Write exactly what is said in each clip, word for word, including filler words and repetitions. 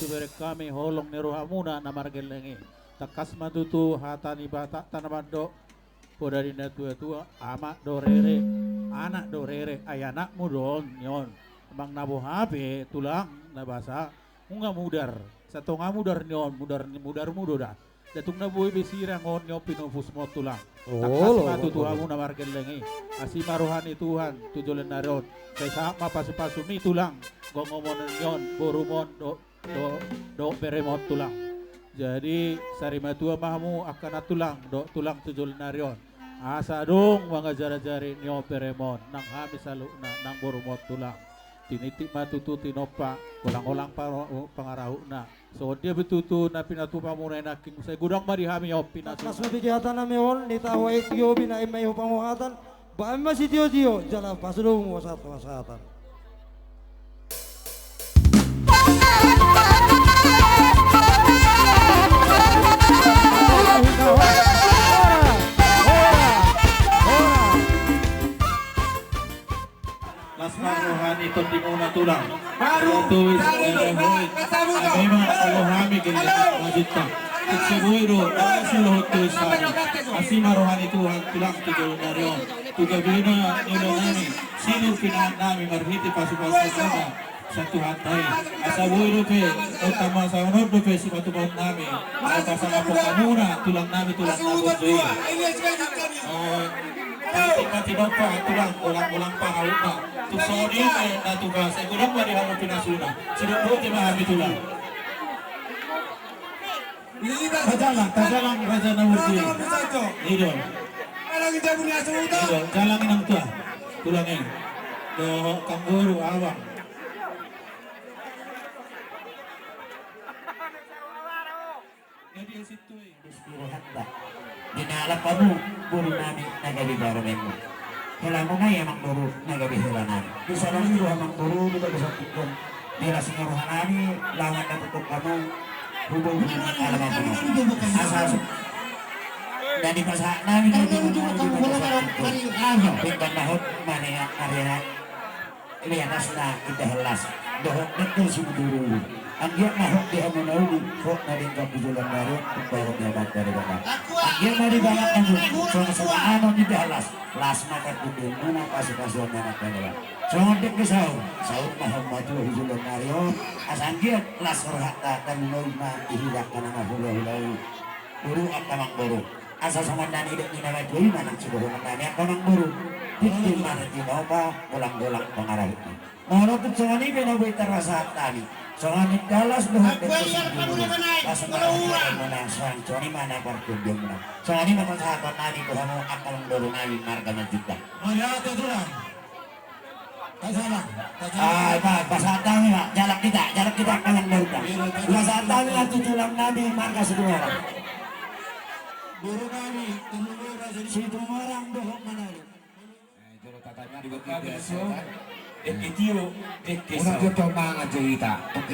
Dibereng hami holong ni rohamuna na margelleng i. Tangkas ma tutu hata ni Batakta na mandok, poda ni natuatua, amak do rere, anak do rere, ai anakmu do on ni on. Amang na boha pe tulang na basa, nunga mudar, satonga mudar ni on, mudar ni mudarmu do da. Datung na boi be sirang on ni on pinopusmu on tulang. Tangkas ma tutu hamu na margelleng i. Asi ma roha ni Tuhan tu joloan ni ari on. Sai sahat ma pasupasumi tulang, gonggomonon ni on, borumon do, do, do beremon tulang. Jadi sari matua ma hamu angka na tulang do tulang tu joloan ni ari on. Asa dung mangajarajari ni on beremon nang hami saluhutna nang borumon tulang. Tinitip ma tutu tinompa, olang-olang pa-, pangarahutna. Songon dia pe tutu na pinatupa muna i nangkin, sai godang ma di hami on pinasuna. Tangkas ma di hata nami on, nitahu aek tio binaen ma i ho pangohatan, baen ma sitiotio jala pasu do muna sahat-sahatan. Las ma roha ni tondimuna tulang. Baru. Tuis, eh, eh, hoi. Kata buka. Ami ma, halo hami gelleng. Halo. Maksudta. Tiksa boi do, eh, si lohot tuis hami. Asi ma roha ni Tuhan tulang tu joloan ni ari on. Tu gabena ni ulaon nami. Sinur pinahan nami marhite pasupasu muna. Satu hata i. Asa boi dope, utama saunut dope sipatupaon nami. Asa sangapon hamuna, tulang nami, tulang nami. Eh, Tingki tinompa tulang, olang-olang pangarahutna. Tung songon i ma na tupa, sai godang ma di hamu pinasuna. Sidung boti ma hami tulang. Tajalang, tajalang raja na murti. Ido. Ido, jalang inang tua. Tulang i. Dohot amangboru, abang. Jadi situ, eh. Di rohanta. Di na alap hamu boru nami na gabe parumaenmu. Helamuna i amangboru na gabe hela nami. Di sada ni roha amangboru di bagasan tingki on. Di las ni roha nami laho mandapothon hamu. Hubung-hubung alam hamu. Asa. Jadi pasahat nami. Pinggan na hot mane area. Liatas na indahan las dohot dengke simudurudur. Anggiat ma hot di hamu na uli, hot na denggan di joloan ni ari on, umbahen ni Amanta Debata. Anggiat ma di bagas hamu songon songon anon indahan las. Las ma partondion muna, pasupasuon ni Amanta Debata. Songon dengke saur, saur ma hamu matua di joloan ni ari on. Asa anggiat las rohanta, tarlumobi ma di hita angka na marhulahula i. Boru angka amangboru. Asa songon na nidok ni na matua i ma nang sidohonon nami angka amangboru. Tingki ma na tinopa, golang-golang pangarahutna. Molo tung songon i pe na boi tarpasahat nami. Songon i indahan las dohot dengke simudurudur. Las ma roha muna, songon i ma na partondion muna. Songon i ma pasahaton nami tu hamu angka amangboru nami marga Manjuntak. Mauliate tulang. Tajalang, tajalang. Ah, ba, pasahat hami ma, jalang hita, jalang hita, kalang baruta. Pasahat hami ma tu tulang nami marga Situmorang. Boru nami, Situmorang dohot Manado. Eh, jolo tatanya di bagi biasa, kan? Dengke tio, dengke saur.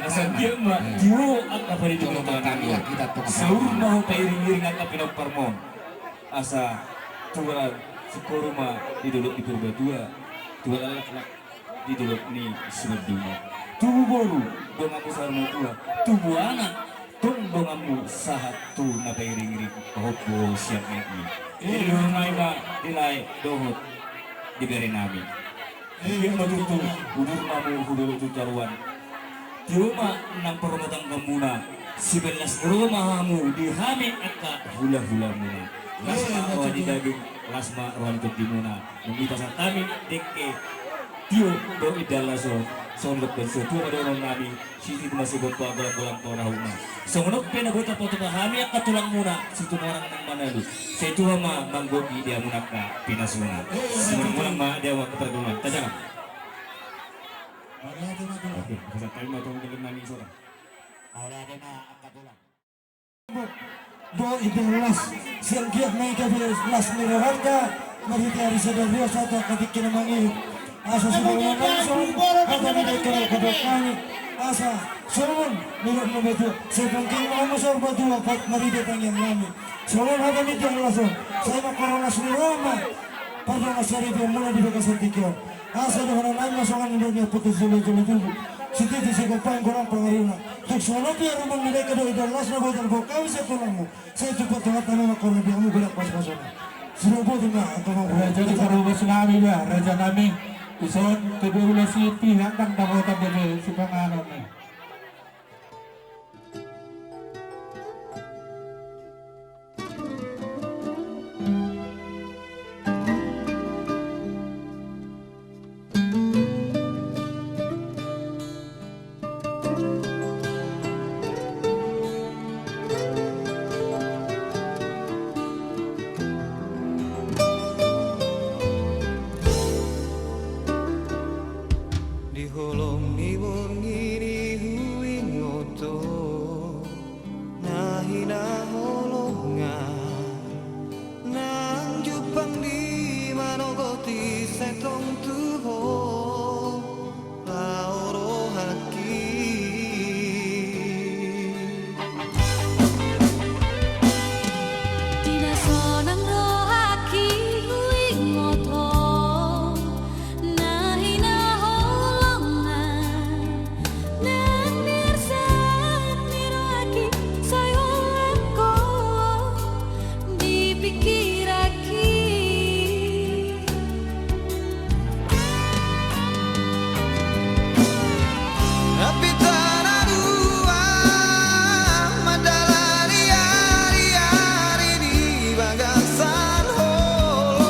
Asa dia ma, tio angka pari jolo tatanya. Saur ma ho pairing-iring angka pinomparmon. Asa tua singkoru ma di dolok ni Purbatua, tua laklak di dolok ni Sibandungan. Tubu boru donganmu saur matua, tubu anak tong donganmu sahat tu na pairing-iring pahompu siap mekni. Di rumah ma di lae dohot di bere nami. Ia ma tutu, udur ma hamu hu dolok tu toruan. Tio ma nang parrumatanggamuna, sipellas ni roha ma hamu di hami angka hulahulamuna. Las ma roha ni daging, las ma roha ni tondimuna. Nunga dipasahat hami dengke tio dohot indahan las on, songon dok ben sotua ma dohonon nami. Sisi tu masih boto golang-golang pangarahutna. Songon on pe na boi tarpatupa hami angka tulangmuna Situmorang nang Manado. Sai tuha ma manggohi di hamuna angka pinasuna. Simulang-mulang ma di hamu angka pargulungan. Tajalang. Oke, pasahat hami ma tu hamu gelleng nami sora. Mauliate ma angka tulang. Dohot indahan las, sai anggiat ma i gabe las ni rohanta, marhite ari sadari on sahat tu angka tingki na mangihut. Asa songon i ma songon hata ni dengke na hudok nami. Asa songon nidok ni na matua, sai pangking ma hamu saur matua, marhite tangiang nami. Songon hata ni indahan las on, sai mangkorhon las ni roha ma pardongan saripeonmuna di bagasan tingki on. Asa dohonon nami ma songon nidok ni ompunta sijolo-jolo tubu. Sititi sigompa, godang pangarahutna. Tung songon i pe hamu amang, di dengke do idalasna, botima boan hami sian tulangmu. Sai jumpang Tuhanta ma mangkorhon di hamu godang pasupasuna. Sudah botima, angka amang. Raja di parubas nami ba, raja nami. Dison, kedua belas sipi, handang dapotan dope sipanganon i. Di holong ni borngin i huingot ho na hinaholongan, nang jumpang di manogoti, sai tong tu ho laho rohangki. Di na sonang rohangki huingot ho na hinaholongan, nang di arsak ni rohangki sai holan ho di pingkiranki. Hapita na dua mandalani ari-ari di bagasan holong.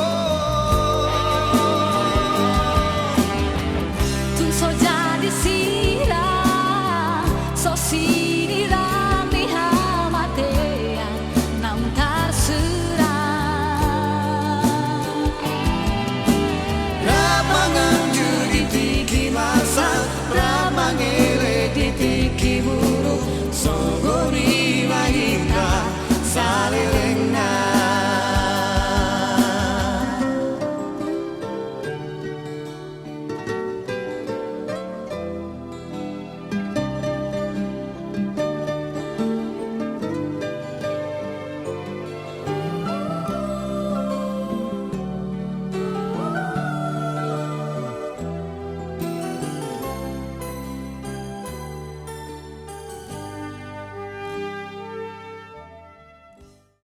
Tung so jadi sira, so si